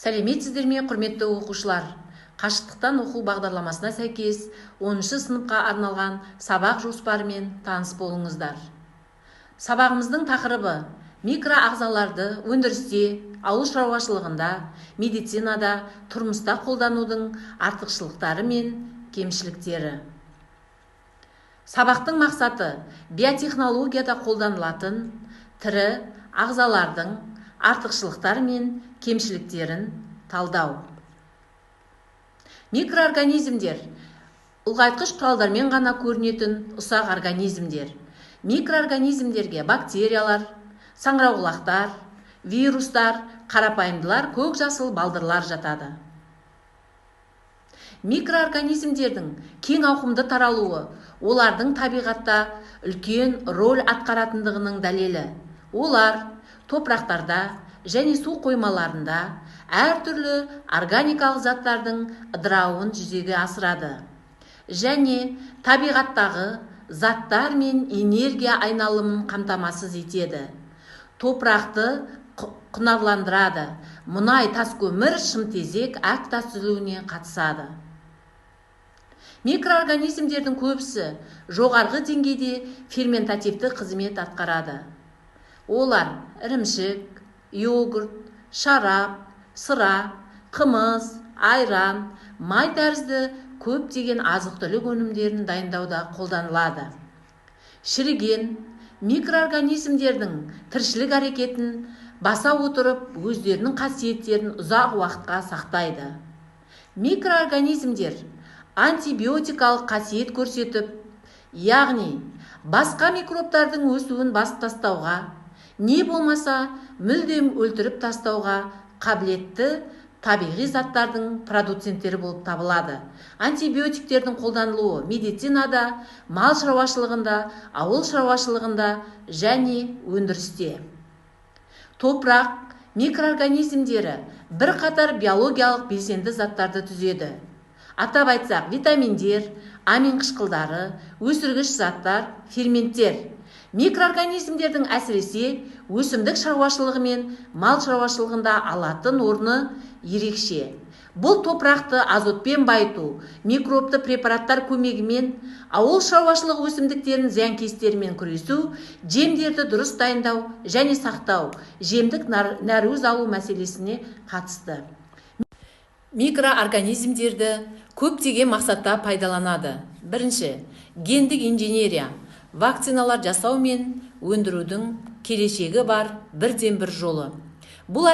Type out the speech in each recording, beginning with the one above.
Сәлеметсіздер ме, құрметті оқушылар! Қашықтықтан оқу бағдарламасына сәйкес 10 сыныпқа арналған сабақ жоспарымен таныс болыңыздар. Сабағымыздың тақырыбы: микроағзаларды өндірісте, ауыл шаруашылығында, медицинада, тұрмыста қолданудың артықшылықтары мен кемшіліктері. Сабақтың мақсаты: биотехнологияда қолданылатын тірі ағзалардың артықшылықтары мен кемшіліктерін талдау. Микроорганизмдер – ұлғайтқыш құралдармен ғана көрінетін ұсақ организмдер. Микроорганизмдерге бактериялар, саңырауқұлақтар, вирустар, қарапайымдылар, көк жасыл балдырлар жатады. Микроорганизмдердің кең ауқымды таралуы олардың табиғатта үлкен роль атқаратындығының дәлелі. Олар топырақтарда және су қоймаларында әртүрлі органикалық заттардың ыдырауын жүзеге асырады және табиғаттағы заттар мен энергия айналымын қамтамасыз етеді, топырақты құнарландырады, мұнай, тас көмір, шымтезек, әк тас түзілуіне қатысады. Микроорганизмдердің көбісі жоғарғы деңгейде ферментативті қызмет атқарады. Олар ірімшік, йогурт, шарап, сыра, қымыз, айран, май тәрізді көптеген азық-түлік өнімдерін дайындауда қолданылады. Шіріген микроорганизмдердің тіршілік әрекетін баса отырып, өздерінің қасиеттерін ұзақ уақытқа сақтайды. Микроорганизмдер антибиотикалық қасиет көрсетіп, яғни басқа микробтардың өсуін басып тастауға, не болмаса мүлдем өлтіріп тастауға қабілетті табиғи заттардың продуценттері болып табылады. Антибиотиктердің қолданылуы медицинада, мал шаруашылығында, ауыл шаруашылығында және өндірісте. Топырақ микроорганизмдері бірқатар биологиялық белсенді заттарды түзеді. Атап айтсақ, витаминдер, амин қышқылдары, өсіргіш заттар, ферменттер. Микроорганизмдердің әсіресе өсімдік шаруашылығы мен мал шаруашылығында алатын орны ерекше. Бұл топырақты азотпен байыту, микробты препараттар көмегімен ауыл шаруашылығы өсімдіктерін зиянкестермен күресу, жемдерді дұрыс дайындау және сақтау, жемдік нәруыз алу мәселесіне қатысты. Микроорганизмдерді көптеген мақсатта пайдаланады. Бірінші, гендік инженерия – вакциналар жасау мен өндірудің келешегі бар бірден бір жолы. Бұл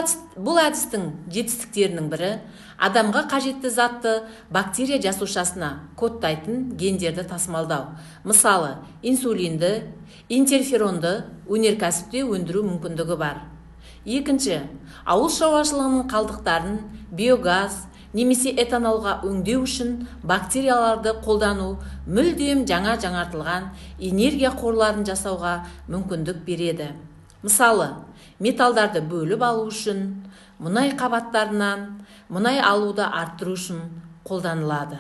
әдістің жетістіктерінің бірі – адамға қажетті затты бактерия жасушасына кодтайтын гендерді тасымалдау. Мысалы, инсулинді, интерферонды өнеркәсіпте өндіру мүмкіндігі бар. Екінші, ауыл шаруашылығының қалдықтарын биогаз немесе этанолға өңдеу үшін бактерияларды қолдану мүлдем жаңа жаңартылған энергия қорларын жасауға мүмкіндік береді. Мысалы, металдарды бөліп алу үшін, мұнай қабаттарынан мұнай алуды арттыру үшін қолданылады.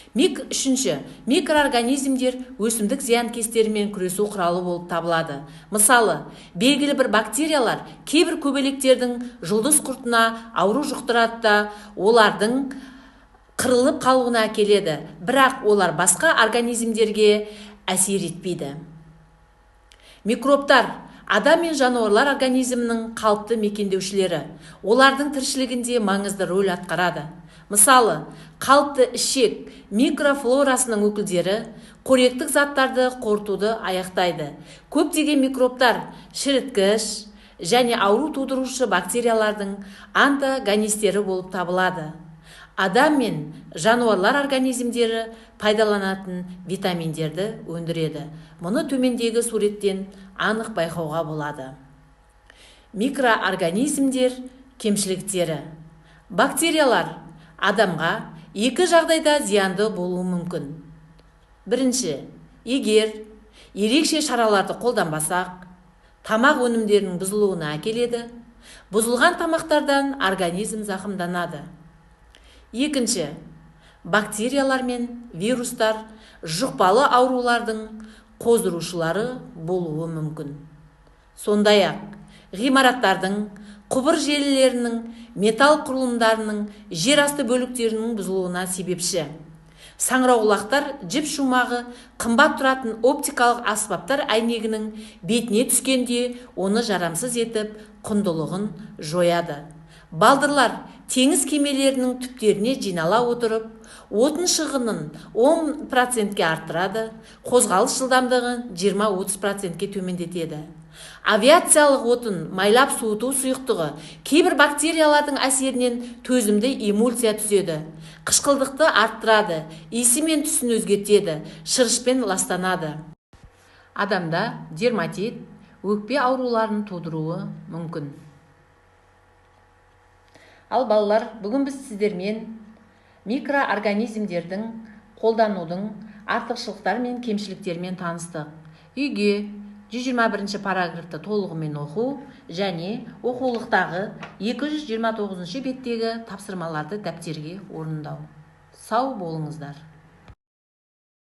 Үшінші, микроорганизмдер өсімдік зиянкестерімен күресу құралы болып табылады. Мысалы, белгілі бір бактериялар кейбір көбелектердің жұлдыз құртына ауру жұқтырады да, олардың қырылып қалуына әкеледі, бірақ олар басқа организмдерге әсер етпейді. Микробтар – адам мен жануарлар организмінің қалыпты мекендеушілері. Олардың тіршілігінде маңызды рөл атқарады. Мысалы, қалыпты ішек микрофлорасының өкілдері қоректік заттарды қорытуды аяқтайды. Көптеген микробтар шіріткіш және ауру тудырушы бактериялардың антагонистері болып табылады. Адам мен жануарлар организмдері пайдаланатын витаминдерді өндіреді. Мұны төмендегі суреттен анық байқауға болады. Микроорганизмдер кемшіліктері: бактериялар адамға екі жағдайда зиянды болуы мүмкін. Бірінші, егер ерекше шараларды қолданбасақ, тамақ өнімдерінің бұзылуына әкеледі. Бұзылған тамақтардан организм зақымданады. Екінші, бактериялар мен вирустар жұқпалы аурулардың қоздырушылары болуы мүмкін. Сондай-ақ ғимараттардың Құбыр желілерінің, металл құрылымдарының жер асты бөліктерінің бұзылуына себепші. Саңырауқұлақтар жіп шумағы қымбат тұратын оптикалық аспаптар әйнегінің бетіне түскенде, оны жарамсыз етіп, құндылығын жояды. Балдырлар теңіз кемелерінің түптеріне жинала отырып, отын шығынын 10%-ке арттырады, қозғалыс жылдамдығын 20-30%-ке төмендетеді. Авиациялық отын, майлап суыту сұйықтығы кейбір бактериялардың әсерінен төзімді эмульсия түзеді, қышқылдықты арттырады, иісі мен түсін өзгертеді, шырышпен ластанады. Адамда дерматит, өкпе ауруларын тудыруы мүмкін. Ал, балалар, бүгін біз сіздермен микроорганизмдердің қолданудың артықшылықтары мен кемшіліктерімен таныстық. Үйге 121 параграфты толығымен оқу және оқулықтағы 229 беттегі тапсырмаларды дәптерге орындау. Сау болыңыздар!